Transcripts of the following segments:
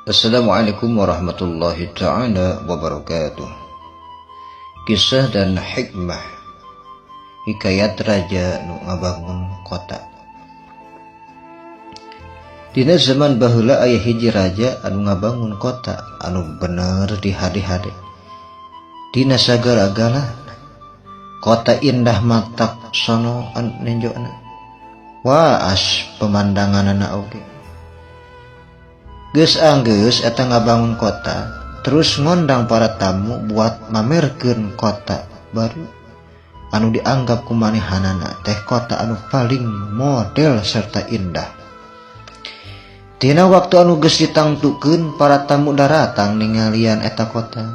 Assalamualaikum warahmatullahi taala wabarakatuh. Kisah dan hikmah hikayat raja nu ngabangun kota. Dina zaman baheula aya hiji raja anu ngabangun kota anu bener dihade-hade. Dina sagala-gala kota indah matak sono anu nenjona. Waas pemandanganana oge. Geus anggeus eta ngabangun kota, terus ngondang para tamu buat mamerkeun kota baru anu dianggap ku manehanana teh kota anu paling model serta indah. Dina waktu anu geus ditangtukeun para tamu daratang ningalian eta kota.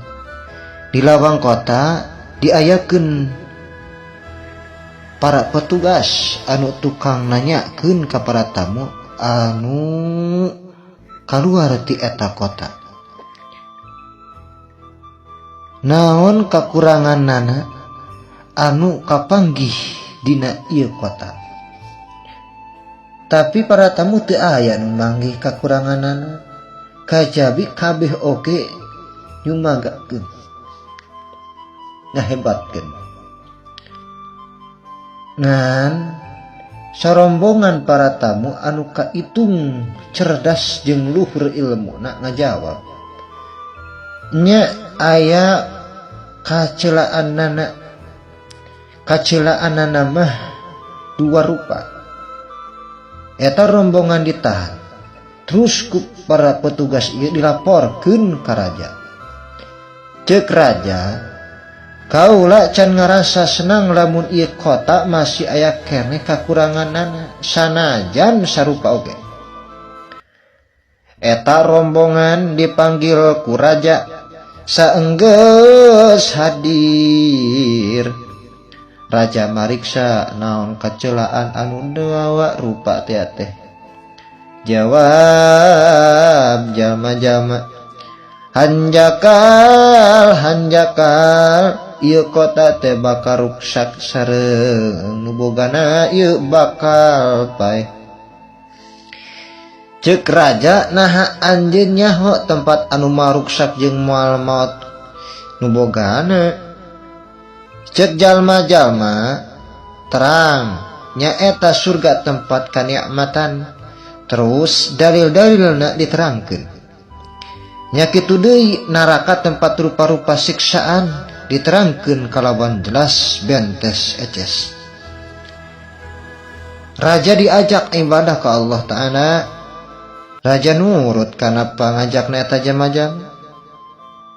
Di lawang kota diayakeun para petugas anu tukang nanyakeun ka para tamu anu kaluar ti eta kota. Naon kakuranganana anu kapanggih dina ieu kota. Tapi para tamu teu aya nu manggih kakuranganana, kajabi kabeh oge nyumanggakeun, ngahebatkeun. Ngan sarombongan para tamu anu kaitung cerdas jeung luhur ilmuna ngajawab, nya aya kacelaanana, kacelaanana mah dua rupa. Eta rombongan ditahan, terus ku para petugas ieu dilaporkeun ka raja. Ceuk raja, kaula can ngarasa senang lamun ieu kota masih aya keneh kakuranganana sanajan sarupa oge. Eta rombongan dipanggil ku raja saenggeus hadir. Raja mariksa naon kacelaan anu dewa rupa teh teh. Jawab jalma-jalma, hanjakal hanjakal ieu kota teh bakal ruksak sareng nu bogana ieu bakal paeh. Ceuk raja, naha anjeun nyaho tempat anu maruksak jeung moal maot nu bogana? Ceuk jalma-jalma, terang nyaeta surga tempat kanikmatan. Terus dalil-dalilna diterangkeun. Nya kitu deui neraka tempat rupa-rupa siksaan diterangkeun kalawan jelas bentes eces. Raja diajak ibadah ke Allah Ta'ala. Raja nurut kana pangajakna eta jama-jama.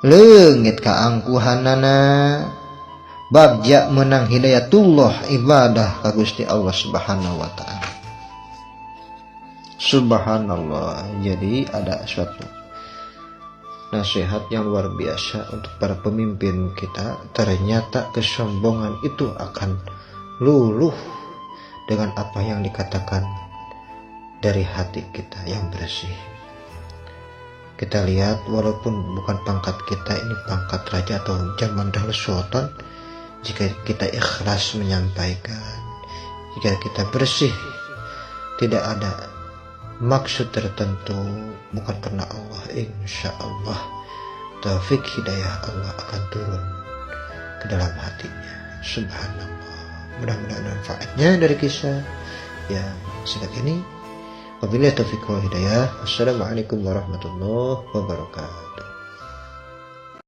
Leungit kaangkuhanana. Bagja menang hidayatullah ibadah ka Gusti Allah Subhanahu wa Ta'ala. Subhanallah. Jadi ada suatu nasihat yang luar biasa untuk para pemimpin kita. Ternyata kesombongan itu akan luluh dengan apa yang dikatakan dari hati kita yang bersih. Kita lihat walaupun bukan pangkat kita ini pangkat raja atau zaman dahulu sultan, jika kita ikhlas menyampaikan, jika kita bersih, tidak ada maksud tertentu, bukan karena Allah, insya Allah taufik hidayah Allah akan turun ke dalam hatinya. Subhanallah. Mudah-mudahan manfaatnya dari kisah yang singkat ini. Wabillahi taufiq wal hidayah. Wassalamualaikum warahmatullahi wabarakatuh.